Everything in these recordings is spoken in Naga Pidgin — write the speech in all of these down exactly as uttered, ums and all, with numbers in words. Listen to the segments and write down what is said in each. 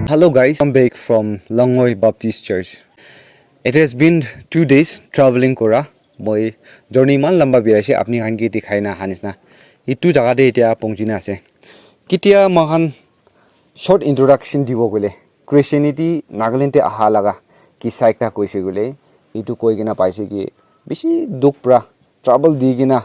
Hello guys, I'm back from Langoi Baptist Church. It has been two days traveling kora. Moi journey iman lamba birai ase, apni khan ke dikhai na aha nisna. Itu jaga te etia pongchi na ase. Kitia moikhan short introduction dibo koile, Christianity Nagaland te aha laga kisa ekta koise koile, itu koi kena paise ki bishi dukh pra trouble di kena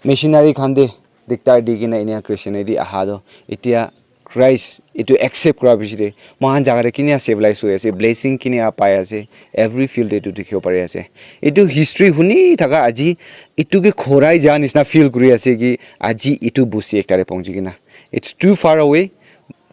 missionary khan te diktar di kena inia Christianity aha toh, itia Christ itu accept kura piche te moikhan jaga te kinia civilize hoi ase, blessing kinia pai ase, every field te itu dikhibo pari ase. Itu history huni thaka aji itu ke khorai ja nisna feel kuri ase ki aji itu busti ekta te pongchi kena. It's too far away.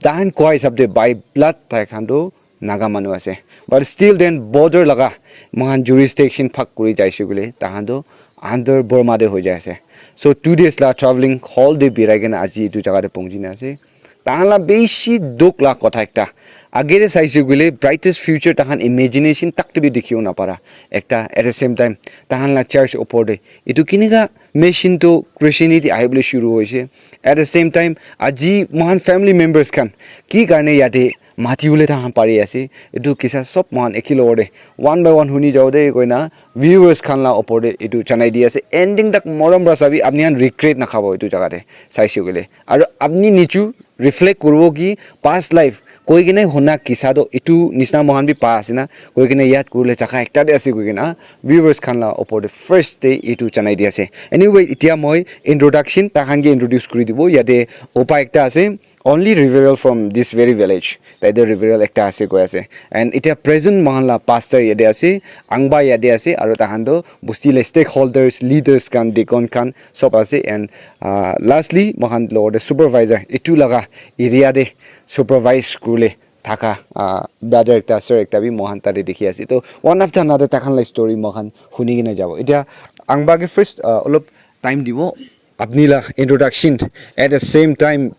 Tahan koi hisab te by blood tai khan tu Naga manu ase. But still then border laga moikhan jurisdiction phak kuri jaise koile tahan tu under Burma te hoi jai ase. So two days la traveling hall te birai kena aji itu jaga te pongchi na ase. Tahan la bishi dukh la kotha ekta. Age te saise koile brightest future tahan imagination tak te bi dikhibo napara. Ekta at the same time tahan la church opor te itu kinika mission tu Christianity ahi bole shuru hoise. At the same time aji moikhan family members khan ki karne yate mati bole tahan pari ase, itu kisa sob moikhan eke logote one by one huni jabo de koina viewers khan la opor te itu janai di ase. Ending tak morom pra sabi, apni khan regret nakhabo itu jaga te saise koile. Aru apni nichu reflect kuribo ki past life koi kena hona kisa toh itu nisna moikhan bi pa ase na koi kena yad kuribole jaka ekta te ase koi kena viewers khan la opor te first te itu janai di ase. Anyway, itia moi introduction tahan ke introduce kuri dibo. Yate opa ekta ase, only reveral from this very village. Taite reveral ekta ase koi ase. And itia present moikhan la pastor yate ase, angba yate ase, aru tahan toh busti le stakeholders, leaders khan, deacon khan sob ase. And uh, lastly moikhan logote supervisor itu laga area te supervise kuribole thaka uh, brother ekta, sir ekta bi moikhan tate dikhi ase. To one after another taikhan la story moikhan huni kena jabo. Itia angba ke first uh, olop time dibo, apni la introduction, at the same time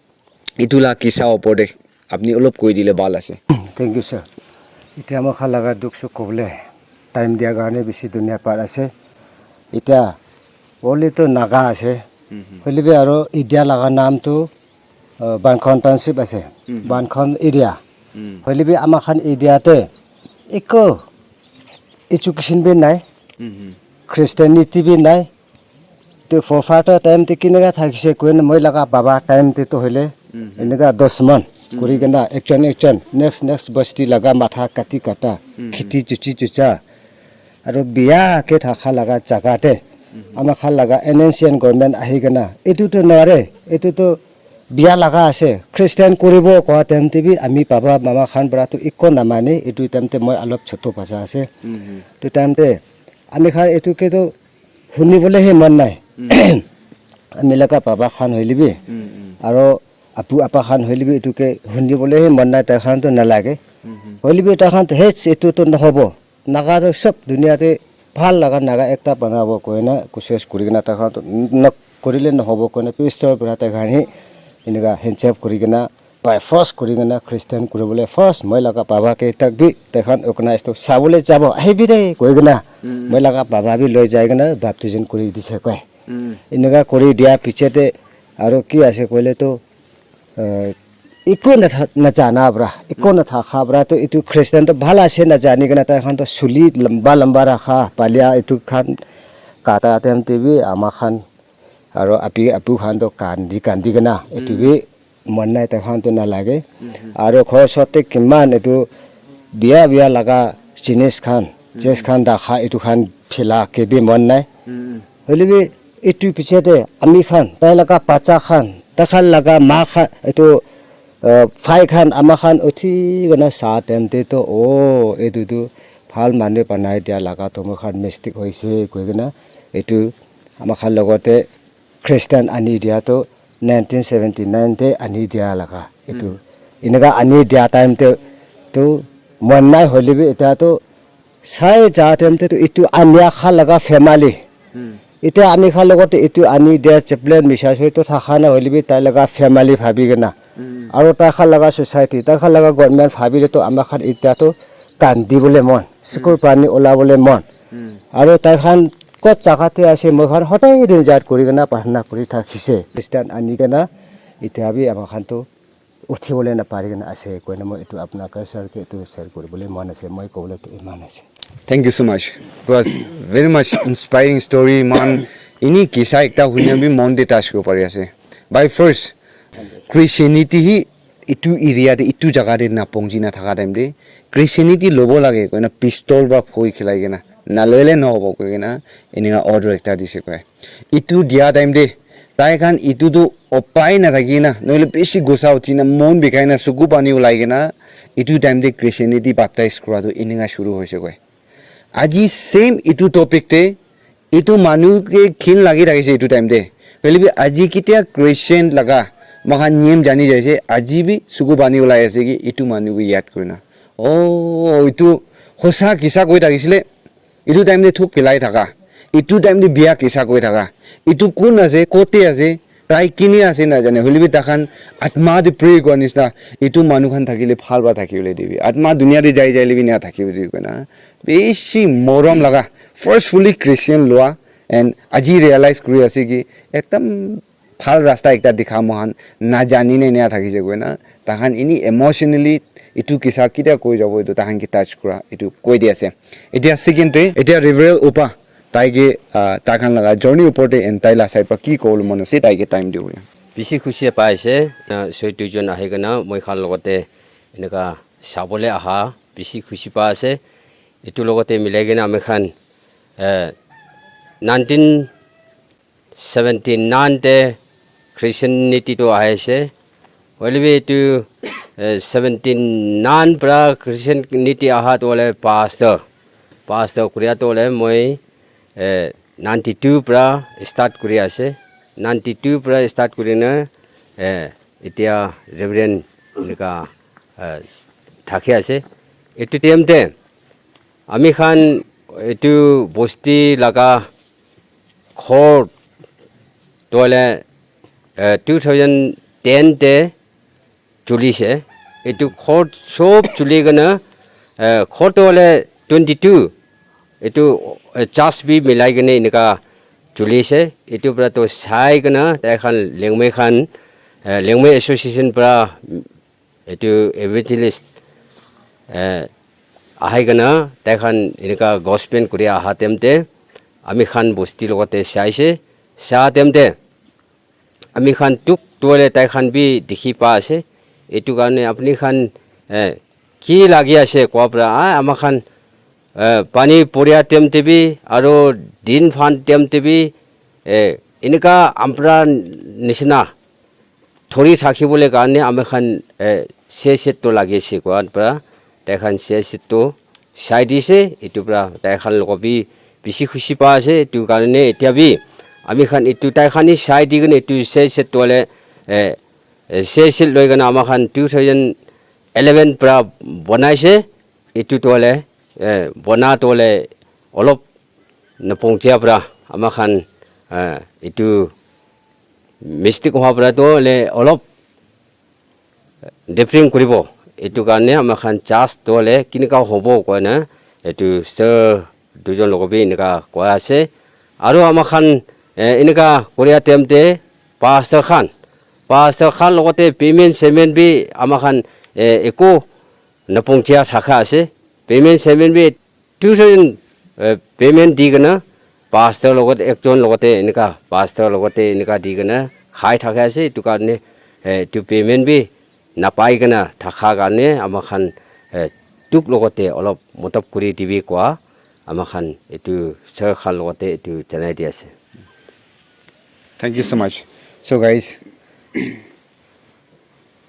itu la kisa opor te apni olop koi dile bhal ase. Thank you, sir. Itia moikhan laga dukh sukh kobole time dia karne bishi dunia par ase. Itia only to Naga ase. Hoile bi aro India laga naam tu uh, Bankhon Township ase, Bankhon area. Hoile bi ama khan area te eko education bi nai, Christianity bi nai. Te forefather time te kineka thakise koina moi laga baba time te to hoile eneka dos man kuri kena ekjon ekjon next next basti laga matha kati kata, khiti chuchi chucha, aru biya ke thaka laga jaga te ama khan laga N N C N government ahi kena etu tu nware, etu tu biya laga ase, Christian kuribo koa time te bi ami baba mama khan para tu ikko namani, etu time te moi alop choto bacha ase. Tu time te ami khan etu ke tu huni bole he mon nai. Ami laga baba khan hoile bi, aro apu apa khan hoile bi etu ke huni bole he mon nai, tai khan tu nalage. Hoile bi tai khan tu, "Hey, etu tu nohobo." Naga tu sob dunia te bhal laga Naga ekta banabo koina koshish kuri kena tai khan tu nok korile nohobo koina pistor para tai khan hi eneka handshake kuri kena by force kuri kena Christian kuribole first moi laga baba ke tak bi tai khan organize tu sabole jabo, "Ahibi de," koi kena moi laga baba bi loi jai kena baptism kuri dise koi. Eneka kuri dia piche te aro ki ase koile tu, eh, ikko natha-, najana pra, ikko nathaka pra tu etu Christian tu bhal ase najani kena tai khan tu suli lamba lamba rakha, palia etu khan kata time te bi ama khan aro api apu khan tu kandi kandi kena etu bi mon nai, tai khan tu nalage. Aro ghor sot te kiman etu biya biya laga jinis khan, chest khan rakha, etu khan Phila ke bi mon nai. Hoile bi etu piche te ami khan, tai laga bacha khan, tai khan laga ma khan, etu, uh, phai khan, ama khan uthi kena sa time te to, oh, etu tu bhal manu banai dia laga to moi khan mistake hoise koi kena etu ama khan logote Christian ani dia to nineteen seventy nine te ani dia laga etu. Eneka ani dia time te to mon nai hoile bi eta to sai ja time te to etu ania khan laga family. Eta ami khan logote etu ani dia chaplain misa soi to thakha na hoile bi tai laga family bhabi kena. Aro tai khan laga society, tai khan laga government bhabi le to ama khan eta to kandi bole mon, sukur pani ola bole mon. Aro tai khan kot jaga te ase, moi khan hodai din jat kuri kena prarthana kuri thakise. Christian ani kena, etia bi ama khan to uthi bole na pari kena ase, koina moi etu apna culture ke etu share kuri bole mon ase, moi kobole to iman ase. Thank you so much. It was very much inspiring story, man. Ini kisa ekta hunia bi mon de touch kuri pari ase. By first, Christianity hi itu area te, itu jaga te na pongji na thaka time te, Christianity lobo lage koina pistol ba phoi khilai kena, na loile no hobo koi kena, eneka order ekta dise koi. Itu dia time te, tai khan itu tu upai na thaki na, noile bishi gusa uthi na, mon bikai na, suku pani ulai kena, itu time te Christianity baptize kura tu eneka shuru hoise koi. Aji same itu topic te, itu manu ke khin lagi thakise itu time te. Hoile bi aji ketia Christian laga moikhan niyam jani jaise, aji bi suku pani ulai ase ki itu manu ke yad kurina. Oh, itu hosa kisa koi thakisile, itu time te thuk pilai thaka, itu time te bia kisa koi thaka, itu kun ase, kote ase, tai kini ase na jane, hoile bi takhan atma te pray kora nisna, itu manu khan thakile bhal ba thaki bole dibi. Atma dunia te jai jai le bi na thaki bole dibi koina. Bishi morom laga, forcefully Christian lua, and aji realize kuri ase ki ekdam bhal rasta ekta dikha mohan na jani ne nia thaki je koina. Takhan ini emotionally itu kisa ketia koi jabo itu takhan ke touch kura, itu koi di ase. Etia second te, etia Reverend Upa, tai ke, ah, tai khan laga journey upor te and tai la side pa ki kobole mon ase, tai ke time dibo. Bishi khushi pai ase, ah, soi duijon ahi kena moi khan logote eneka sabole aha, bishi khushi pa ase. Etu logote milai kena ami khan, eh, nineteen seventy nine te Christianity to ahi ase. Hoile bi etu, eh, seventy nine pra Christianity aha to hoile pastor. Pastor kuria to hoile moi, eh, ninety two pra start kuri ase. Ninety two pra start kuri na, eh, etia Reverend eneka, eh, thaki ase. Etu time te ami khan etu bosti laga ghor to hoile, eh, two thousand ten te chulise. Etu ghor sob chuli kena, eh, ghor to hoile twenty two. Etu, eh, church bi milai kena eneka chulise. Etu pra to sai kena tai khan Lengmei khan, eh, Lengmei Association pra etu evangelist, eh, ahai kena tai khan eneka gospel kuri aha time te ami khan bosti logote saise, sa time te ami khan tuk tuale tai khan bi dikhi pa ase. Etu karne apni khan, eh, ki lagi ase koa pra, ah, ama khan, eh, pani puria time te bi aro din phan time te bi, eh, eneka ampra nisina thori thakibole karne ami khan, eh, se set to lagi ase koa pra tai khan se set to sai dise. Etu pra tai khan logo bi bishi khushi pa ase. Etu karne etia bi ami khan etu tai khan hi sai di kene etu se set to le, eh, eh, se set loi kena ama khan two thousand eleven pra banai se. Etu to le, eh, bana to le olop napong chia pra ama khan, eh, etu mistake hoa pra to le olop different kuribo. Etu karne ama khan church to le kinika hobo koina etu sir dujon logo bi enika koi ase. Aro ama khan, eh, enika koria time te pastor khan, pastor khan logote payment sement bi ama khan, eh, eko napongchia thaka ase. Payment sement bi two thousand, eh, payment di kena pastor logot ekjon logote enika pastor logote enika di kena khai thaka ase. Etu karne, eh, etu payment bi napai kena thaka karne ama khan, eh, tuk logote olop motob kuri dibi koa. Ama khan etu sir khan logote etu janai di ase. Thank you so much. So guys,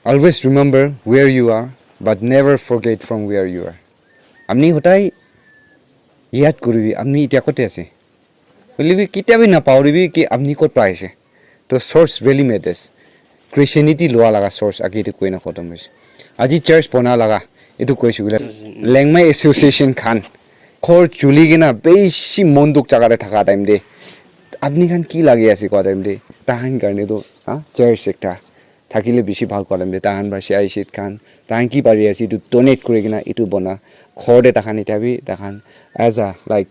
always remember where you are, but never forget from where you are. Apni hodai yad kuribi, apni itia kote ase. Hoile bi ketia bi napauribi ki apni kot pra aise. To source really matters. Christianity lua laga source age etu koina khotom hoise. Aji church bona laga etu koise koile Lengmai Association khan khor chuli kena bishi mon dukh jaga te thaka time te apni khan ki lagi ase koa time te tahan karne to ha church ekta thakile bishi bhal koa time te tahan pra C I C khan tahan ki pari ase etu donate kuri kena etu bona khor te tahan eta bi tahan as a like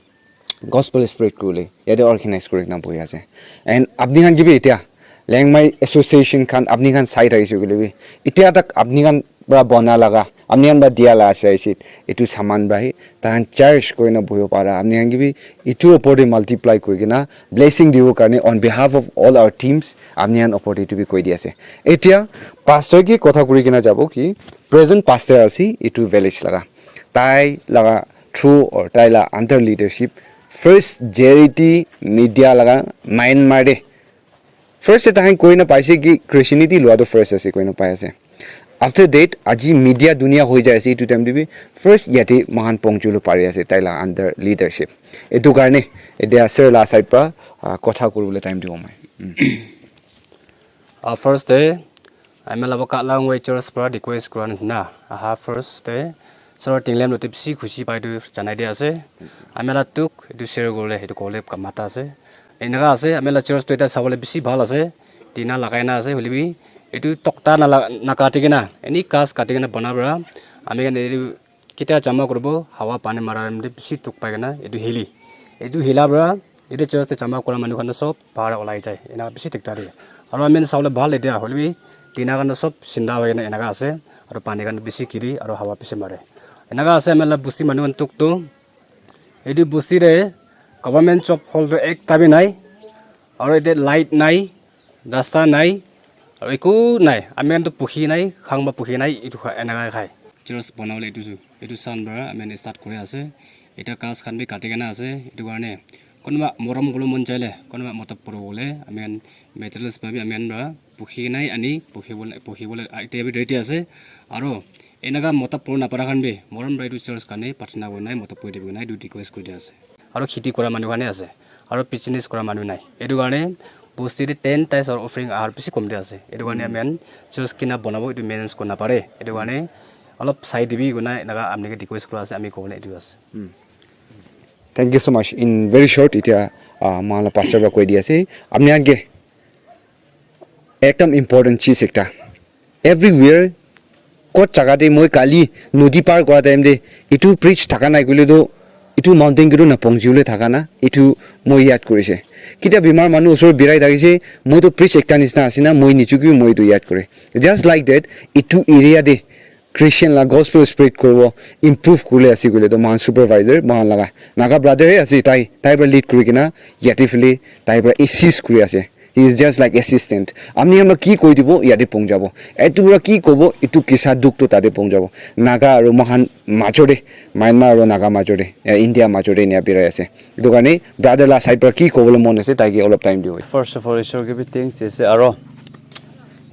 gospel spread kuribole yate organize kuri kena bohi ase. And apni khan ke bi etia Lengmai Association khan apni khan sai thakise koile bi etia tak apni khan pra bona laga apni khan pra dia la ase ase etu saman pra hi tahan church koina bohibo para apni khan ke bi etu opor te multiply kuri kena blessing dibo karne on behalf of all our teams apni khan opor te etu bi koi di ase. Etia pastor ke kotha kuri kena jabo ki present pastor ase etu village laga tai laga through or tai la under leadership first J R T media laga Myanmar de first eta han koi na paise ki Christianity lua to first ase koi na pai ase. After that aji media dunia hoi jai ase etu time te bi first yate mohan pongchu lo pari ase tai la under leadership. Etu karne etia sir la side pra ah, kotha kuribole time dibo moi. Mm. Ah, first te ami la boka lang wai church pra request kura nisna aha first te sir tinglem lo te bishi khushi pai tu janai de ase. Ami la tuk etu share kuribole etu kole ka mata ase. Enaka ase ami la church tu eta sabole bishi bhal ase. Tina lagai na ase hoile bi etu tokta na la- na kati kena any ghas kati kena bona para ami khan etu Ketia jama kuribo hawa pani mara time te bishi dukh pai kena etu hili etu hila para etu church te jama kura manu khan toh sob bahar te olai jai ena bishi diktar hoile aru ami khan sabole bhal etia hoile bi tina khan toh sob sinda hoi kena enaka ase aru pani khan bishi giri aru hawa bishi mare enaka ase ami khan la busti manu khan dukh toh etu busti te government job hol toh ekta bi nai aru yate light nai rasta nai aru eku nai ami khan toh bukhi nai khang para bukhi nai etu kha enaka khai church banabole etu. Etu sun para ami khan start kuri ase. Eta ghas khan bi kati kena ase. Etu karne kunba morom kuri mon jaile kunba mota puro bole ami khan materials para bi ami khan para pukhi nai ani pukhi bole pukhi bole ah, etia bi ready ase. Aro enaka mota puro napara khan bi morom para etu church karne prarthana kuri nai mota puri dibi nai etu request kuri dia ase. Aro kheti kura manu khan he ase. Aro business kura manu nai. Etu karne bosti te ten tithes aro offering ahar bishi kom te ase. Etu karne ami khan church kina banabo etu manage kuri napare. Etu karne olop sai dibi koina enaka apni ke request kura ase ami kobole etu ase. Thank you so much. In very short, etia uh, mala pastor para koi di ase. Apni khan ke ekdam important cheez ekta. Everywhere kot jaga te moi kali nodi par kora time te etu bridge thaka nai koile tu etu mountain ke tu napong jiwole thaka na etu moi yad korise. Ketia bimar manu usor birai thakise moi tu bridge ekta nisna ase na moi nichu ke moi etu yad kore. Just like that etu area te Christian la gospel spread kuribo improve kurle ase koile to mohan supervisor mohan laga naga brother he ase tai tai para lead kuri kena yate phale tai para assist kuri ase. He is just like assistant. Apni khan para ki koi dibo yate pong jabo. Etu para ki kobo etu kisa dukh to tate pong jabo. Naga aru mohan major te Myanmar aru Naga major te ya India major te enia birai ase. Etu karne brother la side para ki kobole mon ase tai ke olop time dibo. First of all, Ishwar ke bhi thanks dise aro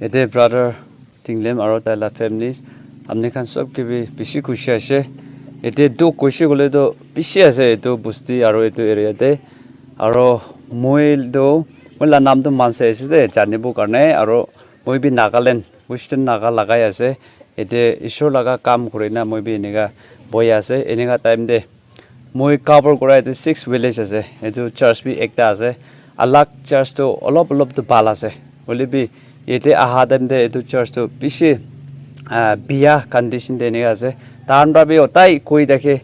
yate brother Tinglem aro tai la families apni khan sob ke bi bishi khushi ase. Ete dukh kushi koile toh bishi ase etu bosti aro etu area te. Aro moi toh moi la naam toh Mansai ase de janibo karne aro moi bi Nagaland Western Naga lagai ase. Ete Ishwar laga kam kurina moi bi enika bohi ase enika time te. Moi cover kura etu six village ase. Etu church bi ekta ase. Alag church tu olop olop tu bhal ase. Hoile bi yate aha time te etu church tu bishi ah, biya condition te enika ase. Tahan para bi otai koi thake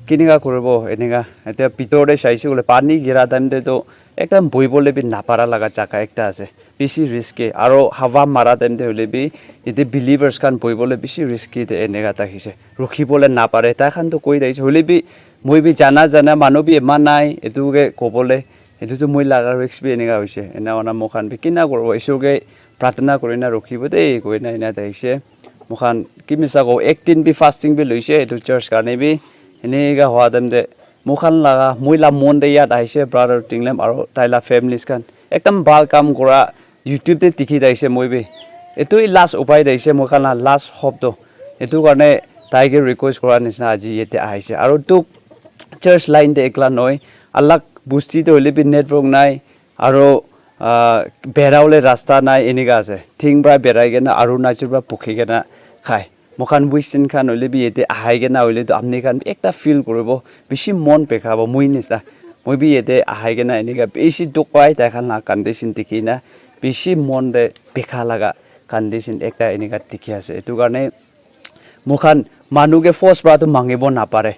kinika kuribo enika. Etia bitor te saise koile pani gira time te tu ekdam bohi bole bi napara laga jaga ekta ase. Bishi risky aro hawa mara time te hoile bi yate believers khan bohi bole bishi risky te enika thakise. Rukhi bole napare tai khan tu koi thakise hoile bi moi bi jana jana manu bi eman nai etu ke kobole etu tu moi laga risk bi enika hoise ena hona moi khan bi kina koribo Isor ke prarthana kori na rukhibo de koi na ena thakise moi khan ki misa ko ek din bi fasting bi loise etu church karne bi enika hua time te Moikhan laga, moi la mon te yat ahise, brother Tinglem aro tai la families khan. Ekdam bhal kam kura, YouTube te dikhi thakise moi bi. Etu hi last upai thakise, moikhan la last hope toh. Etu karne tai ke request kura nisina aji yate ahise. Aro tu church line te ekla nohoi, alag busti te hoile bi network nai, aro, ah, bera bole rasta nai, enika ase. Thing pra berai kena, Arunachal pra pukhi kena khai. Moikhan Western khan hoile bi yate ahai kena hoile tu apni khan bi ekta feel kuribo, bishi mon pekhabo, moi nisina. Moi bi yate ahai kena enika bishi dukh pai, tai khan la condition dikhi na, bishi mon te pekha laga condition ekta enika dikhi ase. Etu karne moikhan manu ke force pra tu mangibo napare.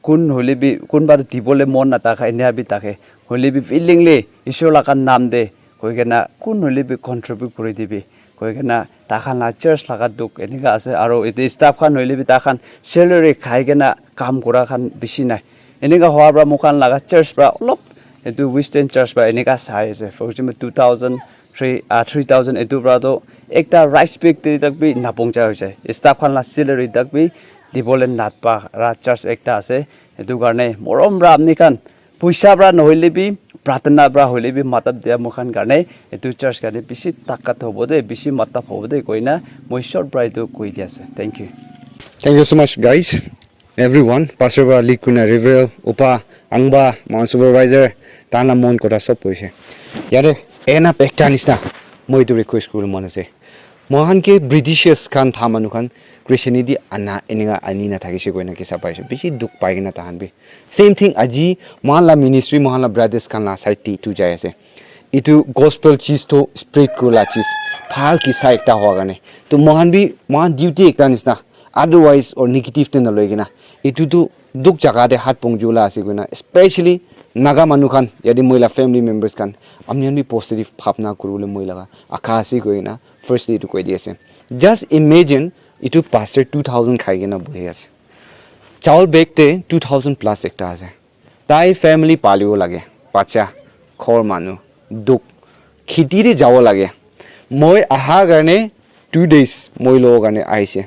Kun hoile bi, kunba tu dibole mon nathaka, enia bi thake. Hoile bi willingly, Ishwar laga nam te, koi kena, kun hoile bi contribute kuri dibi. Koi kena, takhan la church laga dukh, enika ase. Aro ete staff khan hoile bi takhan salary khai kena kam kura khan bishi nai. Enika hoa pra moikhan laga church pra olop, etu Western church pra enika sai ase. For example, two thousand, three, ah, three thousand etu pra toh ekta rice bag te tak bi napongcha hoise. Staff khan la salary tak bi dibole natpa ra church ekta ase. Etu karne morom pra apni khan poisa pra nohoile bi, pratana pra hoile bi madad dia moikhan karne, etu church karne bishi takat hobo de, bishi madad hobo de koina moi short pra etu koi di ase. Thank you. Thank you so much, guys. Everyone, Pastor ba lead kurina Reverend Upa, Angba, mohan supervisor, tana mon kota sob koise. Yate ena ekta nisna, moi etu request kuribo mon ase. Mohan ke Britishers khan tha manu khan Christianity ana eninga ani na thakise koina kisa paise. Bishi dukh pai kena tahan bi. Same thing aji mohan la ministry, mohan la brothers khan la side te etu jai ase. Etu gospel cheese to spread kurila cheese. Bhal kisa ekta hoa karne. To mohan bi, mohan duty ekta nisna. Otherwise or negative te naloi kena. Etu tu dukh jaga te hat pongju la ase koina. Especially Naga manu khan, yate moi la family members khan. Apni khan bi positive bhabna kuribole moi laga akha ase koina. First day etu koi di ase. Just imagine, etu pastor two thousand khai kena bohi ase. Chawal bag te two thousand plus ekta ase. Tai family palibo lage, bacha, ghor manu, dukh, kheti te jabo lage. Moi aha karne two days moi lobo karne ahise.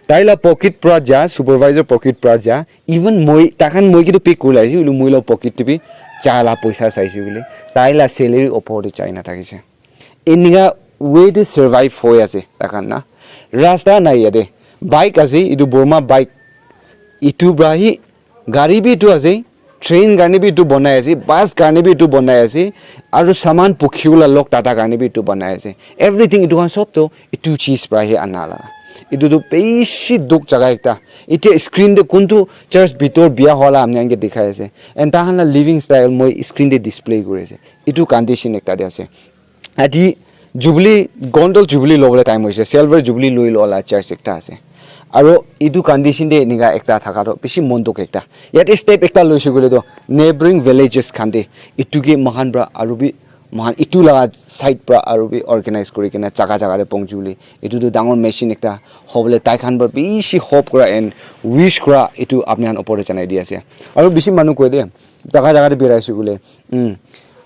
Tai la pocket pra ja, supervisor pocket pra ja, even moi, takhan moi kitu pick kurila ahise, ulu moi la pocket te bi ja la poisa saise bole, tai la salary opor te jai na thakise. Enika way te survive hoi ase takhan na. Rasta nai yate. Bike ase, etu Burma bike. Etu pra hi gari bi etu ase, train karne bi etu bonai ase, bus karne bi etu bonai ase, aru saman pukhiwala log tata karne bi etu bonai ase. Everything etu khan sob toh etu cheese pra hi ana la. Etu toh bishi dukh jaga ekta. Etia screen te kuntu church bitor biya hola apni khan ke dikhai ase. And takhan la living style moi screen te display kuri ase. Etu condition ekta te ase. Ati Jubilee, Gondal Jubilee lobole time hoise, Silver Jubilee loi lola church ekta ase. Aro etu condition te enika ekta thaka toh bishi mon dukh ekta. Yate step ekta loise koile toh neighboring villages khan te etu ke moikhan pra aru bi moikhan etu laga side pra aru bi organize kuri kena jaga jaga te pongju bole etu toh dangor mission ekta hobole tai khan pra bishi hope kura and wish kura etu apni khan opor te janai di ase. Aro bishi manu koi de jaga jaga te birai ase koile, um,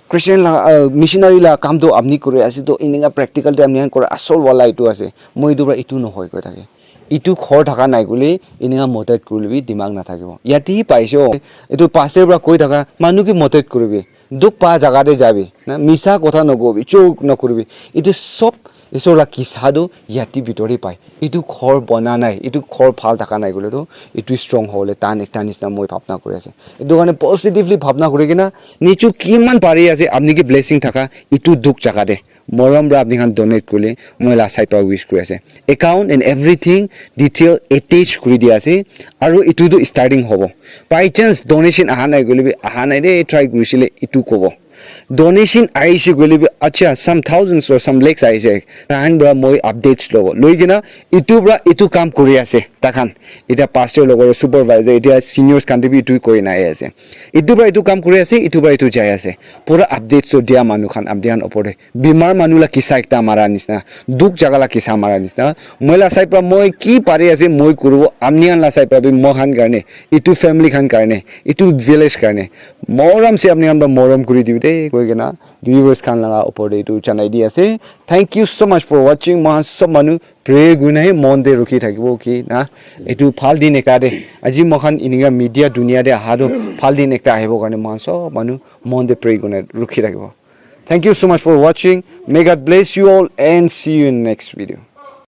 Christian la, uh, missionary la kam toh apni kuri ase toh eninka practical te apni khan kura asol wala etu ase. Moi etu pra etu nohoi koi thake. Etu ghor thaka nai koile eninka madad kurile bi dimag nathakibo. Yate hi paise oh. Etu pastor pra koi thaka manu ke madad kuribi. Dukh pa jaga te jabi. Na, misa kotha nokobi, chor nokuribi. Etu sob Isor la kisa tu yate bitor te pai. Etu ghor bona nai, etu ghor bhal thaka nai koile tu, etu strong hobole tan ekta nisna moi bhabna kuri ase. Etu karne positively bhabna kuri kena, nichu kiman pari ase, apni ke blessing thaka, etu dukh jaga te, morom pra apni khan donate korile, moi la side pra wish kuri ase. Account and everything detail attach kuri dia ase, aru etu tu starting hobo. By chance donation aha nai koile bi, aha nai de, try kurisile, etu kobo. Donation ahishe koile bi, acha, some thousands or some lakhs ahishe. Tahan pra moi updates lobo. Loi kena, etu pra etu kam kuri ase, takhan. Eta pastor logo supervisor, eta seniors khan te bi etu koi na ase. Etu pra etu kam kuri ase, etu pra etu jai ase. Pura updates to dia manu khan, apni khan opor te. Bimar manu la kisa ekta mara nisna, dukh jaga la kisa mara nisna. Moi la side pra moi ki pari ase, moi kuribo, apni khan la side pra bi moi khan karne, etu family khan karne, etu village karne. Morom se apni khan pra morom kuri dibi de. koi kena viewers khan laga opor te etu janai di ase. Thank you so much for watching. Mohan sob manu pray kurina he mon te rukhi thakibo ki na. Etu bhal din ekta de. Aji mohan inika media dunia de aha toh bhal din ekta ahibo karne mohan sob manu mon te pray kurina rukhi thakibo. Thank you so much for watching. May God bless you all and see you in next video.